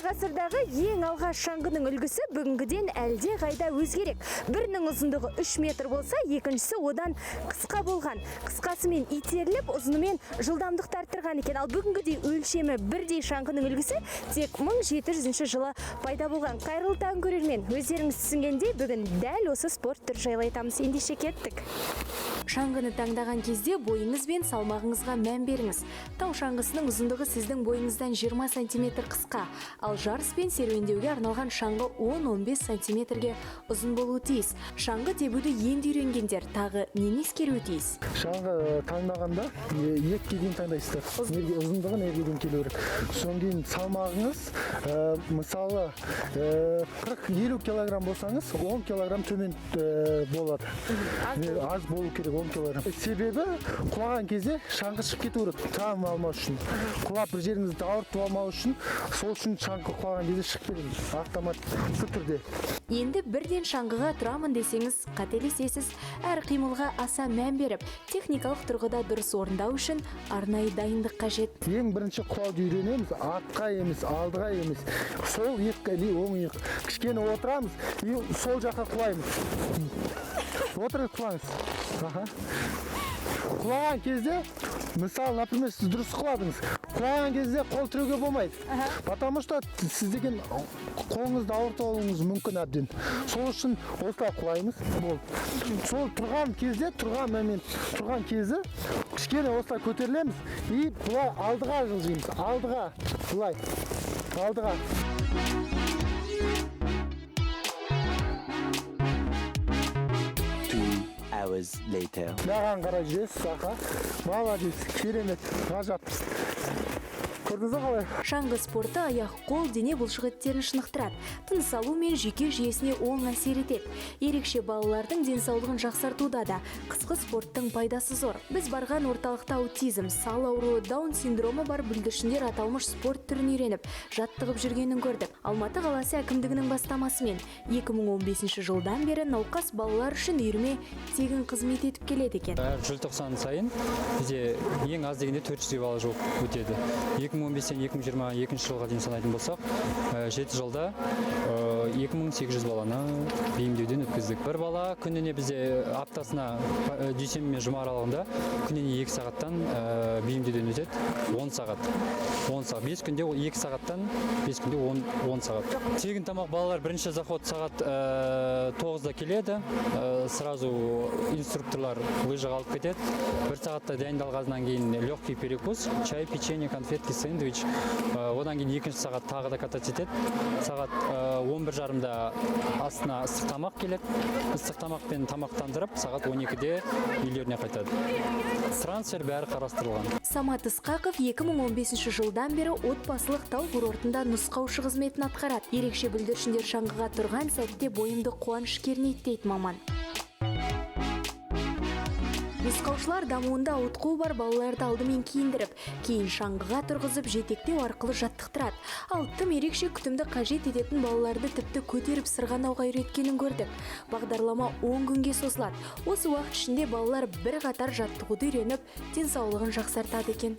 Ғасырдағы ең алғаш шаңғының үлгісі бүгінгіден әлде қайда өзгерек. Бірінің ұзындығы 3 метр болса, екіншісі одан қысқа болған. Қысқасымен итеріліп, ұзынымен жылдамдықты арттырған екен. Ал бүгінгідей өлшемі бірдей шаңғының үлгісі тек 1700 жылы пайда болған. Қайырлы таң, көрермен! Өздеріңіз түсінгендей, бүгін дәл осы спорт түрі жайлы айтамыз. Ендеше кеттік. Шаңғыны таңдаған кезде бойыңыз бен салмағыңызға мән беріңіз. Тау шаңғысының ұзындығы сіздің бойыңыздан 20 сантиметр қысқа, ал жарыс пен серуендеуге арналған шаңғы 10-15 сантиметрге ұзын болуы тиіс. Шаңғы тебуді енді үйренгендер тағы нені ескеруі тиіс? Шаңғы таңдағанда екіге дейін таңдайсыздар. Неге ұзындығы неге дейін келу керек. Содан кейін салмағыңыз, мысалы, 40-50 килограмм болсаңыз, 10 килограмм төмен болады. Аз болу керек 10 килограмм. Себебі құлаған кезде шаңғы шығып кету керек, травма алмау үшін. Құлап бір жеріңізді ауыртып алмау үшін, сол үшін шаңғы құлаған кезде шығып кетеді автоматты түрде. Енді бірден шаңғыға тұрамын десеңіз, қателесесіз. Әр қимылға аса мән беріп, техникалық тұрғыда дұрыс орындау үшін арнайы дайындық қажет. Ең бірінші құлауды үйренеміз, артқа емес, алдыға емес. Сол иық или оң иық. Кішкене отырамыз и сол жаққа құлаймыз. Отырып құлаңыз. Аха. Құлаған кезде, мысалы, например, сіз дұрыс құладыңыз. Құлаған кезде қол тіреуге болмайды. Потому что сіз деген қолыңызды ауыртып алуыңыз мүмкін әбден. Сол үшін осылай құлаймыз. Болды. Сол тұрған кезде, тұрған момент, тұрған кезі кішкене осылай көтерілеміз и былай алдыға жылжимыз. Алдыға, былай. Алдыға. 2 hours later. Маған қарай жүресіз, аха. Молодец, керемет, ғажап. Көрдіңіз бе қалай? Шаңғы спорты аяқ, қол, дене бұлшық еттерін шынықтырады. Тыныс алу мен жүйке жүйесіне оң әсер етеді. Ерекше балалардың денсаулығын жақсартуда да қысқы спорттың пайдасы зор. Біз барған орталықта аутизм, сал ауруы, даун синдромы бар бүлдіршіндер аталмыш спорт түрін үйреніп, жаттығып жүргенін көрдік. Алматы қаласы әкімдігінің бастамасымен 2015 жылдан бері науқас балалар үшін үйірме тегін қызмет етіп келеді екен. Әр желтоқсан сайын бізде ең аз дегенде 400 бала жуық өтеді. 2015-тен 2022 жылға дейін санайтын болсақ, 7 жылда 2800 баланы бейімдеуден өткіздік. Бір бала күніне бізде аптасына дүйсенбі мен жұма аралығында күніне 2 сағаттан бейімдеуден өтеді. 10 сағат. 10 сағат. 5 күнде ол 2 сағаттан, 5 күнде 10 сағат. Тегін тамақ балалар бірінші заход сағат 9-да келеді. Сразу инструкторлар лыжаға алып кетеді. Бір сағатта дайындалғаннан кейін легкий перекус, чай, печенье, конфетки, сэндвич. Одан кейін екінші сағат тағы да катать етеді. Сағат 11:30-да астына ыстық тамақ келеді. Ыстық тамақпен тамақтандырып, сағат 12-де үйлеріне қайтады. Трансфер бәрі қарастырылған. Самат Ысқақов 2015 жылдан бері отбасылық тау курортында нұсқаушы қызметін атқарады. Ерекше бүлдіршіндер шаңғыға тұрған сәтте бойымды қуаныш кернейді, дейді маман. Нұсқаушылар дамуында ауытқуы бар балаларды алдымен киіндіріп, кейін шаңғыға тұрғызып, жетектеу арқылы жаттықтырады. Ал тым ерекше күтімді қажет ететін балаларды тіпті көтеріп сырғанауға үйреткенін көрдік. Бағдарлама 10 күнге созылады. Осы уақыт ішінде балалар бірқатар жаттығуды үйреніп, денсаулығын жақсартады екен.